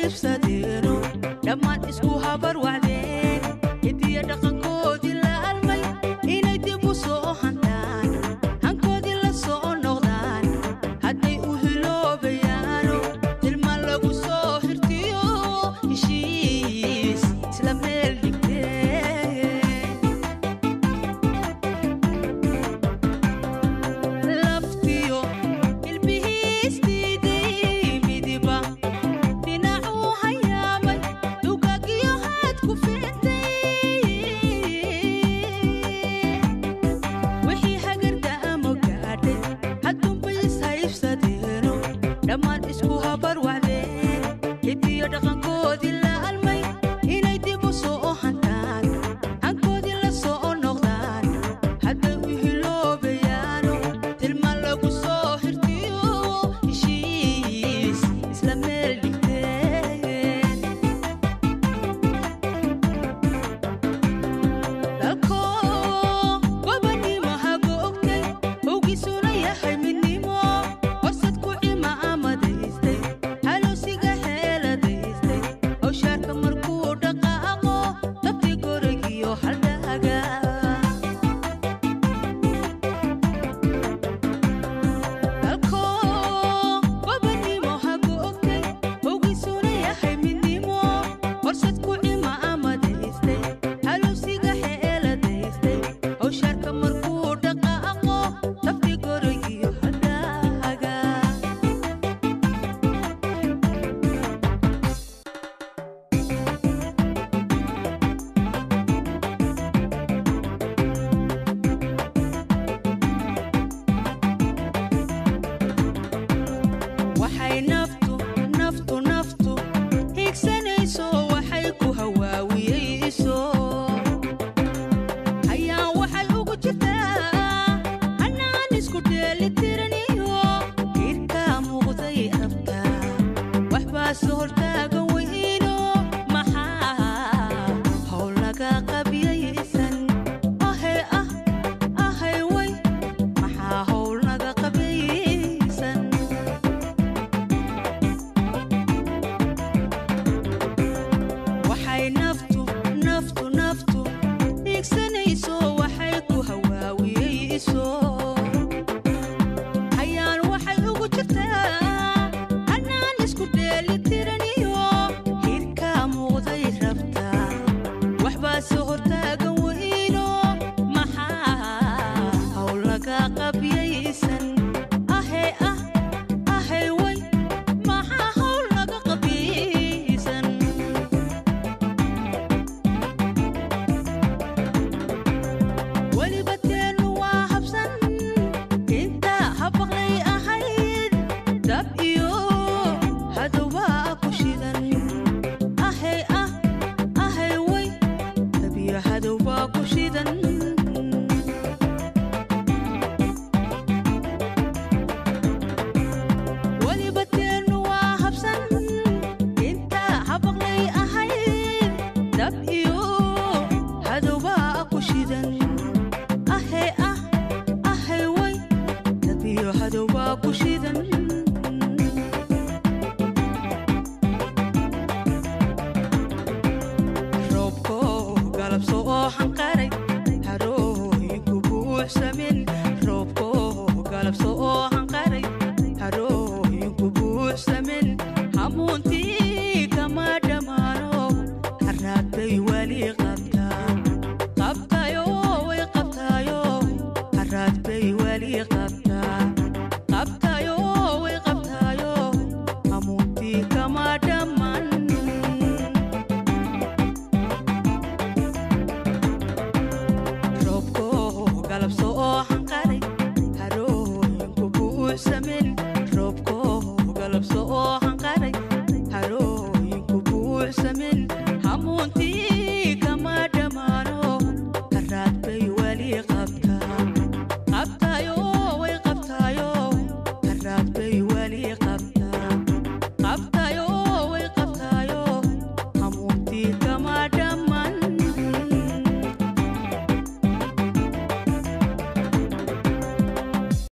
Ishaybsadeeno dhammaan isku habar wacdeen hidiya dhaqankoodii la almay inay dib u soo hantaan hankoodii la soo noqdaan hadday u hiloobayaano tilmaan lagu soo hirtiyo heshiis isla meel dhigteen laftiyo ilbihiistiiday midiba dhinacuu hayaamay dugaagyo haad ku fintay wixii hagarda ama gaadhay hadduunbay ishaybsadeeno dhammaan isku habar wacdeen hidiyo dhaqankoodii la almay inay dib u soo hantaan hankoodii la soo noqdaan hadday u hiloobayaano tilmaan lagu soo hirtiyo heshiis isla meel dhigteen dalko gobonimo hagu ogtay howgiisuna yahay midnimo horsad ku cima amadaystay halowsiga xeeladaystay howshaarka markuu dhaqaaqo tabti goragiyo haldhaga dalko gobonimo hagu ogtay howgiisuna yahay midnimo horsad ku cima amadaystay halowsiga xeeladaystay howshaarka markuu dhaqaaqo tabti goragiyo haldhaga. Waxay naftu naftu naftu higsanayso waxay ku hawaawiyeyso hayaan waxay ugu jirtaa hanaan isku dheelitiraniyo hirkaa muuqday rabtaa waxbaase hortaagan weyno maxaa hawl laga qabyaysan ahay ah ahay way maxaa hawl naga qabyaysan. Waxay naftu naftu naftu higsanayso waxay ku hawaawiyeyso hayaan waxay ugu jirtaa hanaan isku dheelitiraniyo hirkaa muuqday rabtaa waxbaase hortaagan weyno maxaa hawl laga qabyaysan ahay ah ahay way maxaa hawl laga qabyaysan. Weliba teenu waa habsan intaa habaqlay ahayd dab iyo hadowbaa ku shidan ahay ah ahay way dab iyo hadowbaa ku shidan. Weliba teenu waa habsan intaa habaqlay ahayd dab iyo hadowbaa ku shidan ahay ah ahay way dab iyo hadowbaa ku shidan. Roobko galabso oo xanqaray harooyinku buuxsamin roobko galabso oo xanqaray harooyinku buuxsamin hamuuntii kama dhammaano haraad bay weli qabtaa qabtayo way qabtayo haraad bay weli qabtaa qabtayo way qabtayo hamuuntii kama dhammaan. Roobko galabso oo xanqaray harooyinku buuxsamin roobko galabso oo xanqaray harooyinku buuxsamin hamuuntii.